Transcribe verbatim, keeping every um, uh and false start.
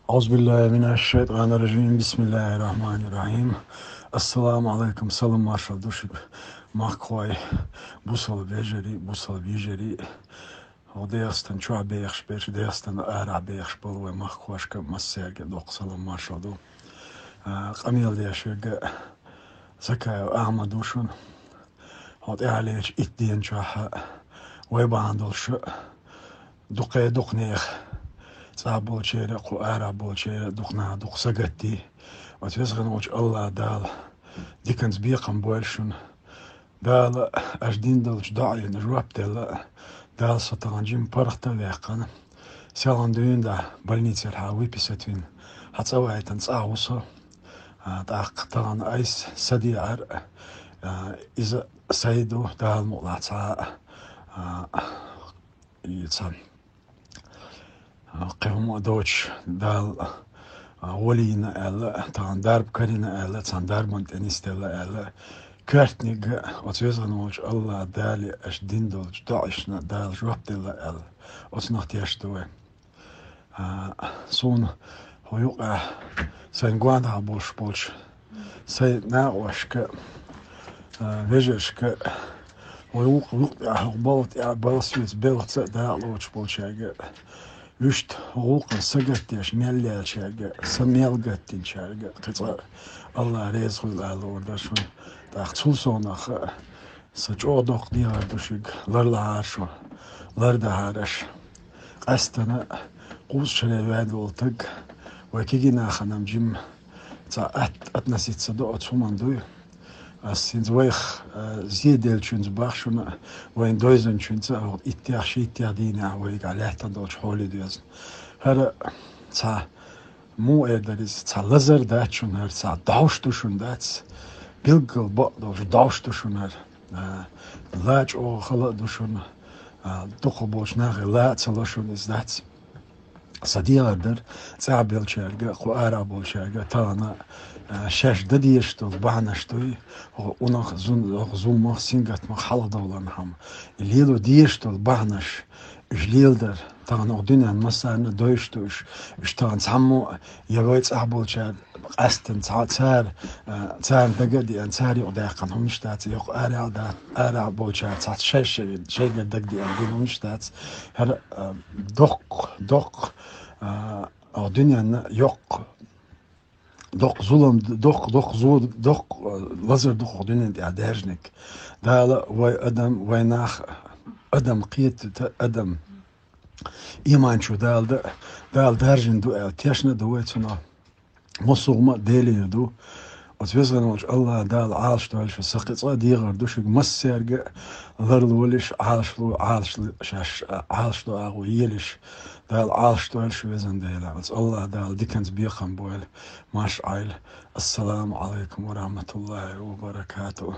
أعوذ بالله من الشيطان الرجيم. بسم الله الرحمن الرحيم. السلام عليكم. Салам-маршалла ду шуьга, махкахой, бусалба вежарий, бусалба йижарий. Хьо ДегӀастан чохь бехаш берш, ДегӀастан арахь бехаш болу вай махкахошка массаьрга доккха салам-маршалла ду. А, къамел деш верг Сакаев Ахьмад ву шуна. Хьо тӀаьхьалерчу итт ден чохь вай бахьана долуш дукха дукха нехан, цӀахь болчеран, кху арахь болчеран дукха нах дукха сагатдий. Оцу веза гӀан волчу АллахӀ Дала диканца бекхам бойла шуна. Дала аша дина долчу доӀина жоп делла. Дала со тахана жима паргӀат а ваьккхина. Селхана дуьйна дӀа больницера хьан выписать вина, хьан цӀа вайтина цӀахь ву со. А, тӀаккха тахана айса са деӀар, а, иза сайн ду, Дала мукъалахь цхьа, а, и цхьа, а, кхин хӀума а доцуш, Дала, а, валийна аьлла, тахана дарба карийна аьлла, цхьана дарбан тӀе нисделла аьлла, коьртаниг оцу веза гӀан волчу АллахӀ Дала аша дина долчу доӀашна Дала жоп делла аьлла, оцунах тешна ду вай. А, суна хьо юкъахь сайн гондахь болуш болчу сайн накъошка, а, вежаршка, хьо юкъ-, юкъ тӀехь хьо балха тӀехь балха соьца белхаца а дакъалоцуш болчаьрга, вуьшта хьо гӀуллакхана сагатдеш, мел лаьллачаьрга, сан мел гатдинчаьрга, кхин цкъа АллахӀ реза хуьлда ала луур дара шуна. ТӀаккха цул совнаха а, Сан чӀогӀа доккха дехар ду шуьга, ларлахьара шу, лардахьара аша. Къаьсттина кхузткъа шаре ваьлла волу стаг, вай кегий нахана-м жимма цхьа атта относиться до оцу хӀуманна дуй. Ас хӀинца вайх, а, зеделлачуьнца боху шуна, вайна девзинчуьнца а, хӀокху иттех, шийттех дийнахь вайгахь лаьттина долчу хьоле доьзна. ХӀара цхьа Муха эр дара иза, цхьа лазар дац шуна хӀара, цхьа довш ду шуна дац, билггал бакъ долуш довш ду шуна хӀара. А, ла чӀогӀа хала а ду шуна, а, дукхахболчу нахе ла а ца ло шуна иза дац. Сан дехар дара цӀахь беллачаьрга, кху арахь болчаьрга, тахана, а, шаьш дан дезаш долу бахьанаш дуй, хӀокху унах, зун-, хӀокху зуламах, сингаттамах хьалхадовларна хьама. И лело дезаш долу бахьанаш, уьш леладар, тахана хӀокху дуьненна массарна а девзаш ду уьш, уьш тахана цхьаммо а, я вай цӀахь болчара къаьсттина цхьа цара, а, царна дага а деана, цара юкъадаьккхина хӀуманаш дац, я кху арахь а да-, арахь болчара цхьа шай-шай-, шайгара дагадеана дина хӀуманаш дац. ХӀара, а, доккха, доккха, а, хӀокху дуьненна йоккха, доккха зулам, доккха, доккха зо-, доккха, а, лазар ду хӀокху дуьненна тӀехь даьржинарг. Дала вай адам, вай нах, адам кхетта, адам ийманчо Дала да-, Дала даржийна ду аьлла, тешна а ду вай цунах. Массо а хӀума а Делера ду. Оцу веза гӀан волчу АллахӀ Дала Ӏалашдойла шу, сан кхин цкъа а дехар ду шуьга массаьрга а, ларлолаш, Ӏалашло, Ӏалашла-, шаьш, а, Ӏалашдо агӀо елаш. Дала Ӏалашдойла шу, везан Дела. Оцу АллахӀ Дала диканца бекхам бойла. Марша Ӏойла. Ассаламу Ӏалайкум ва рахьматуллахӀи ва баракатухӀу.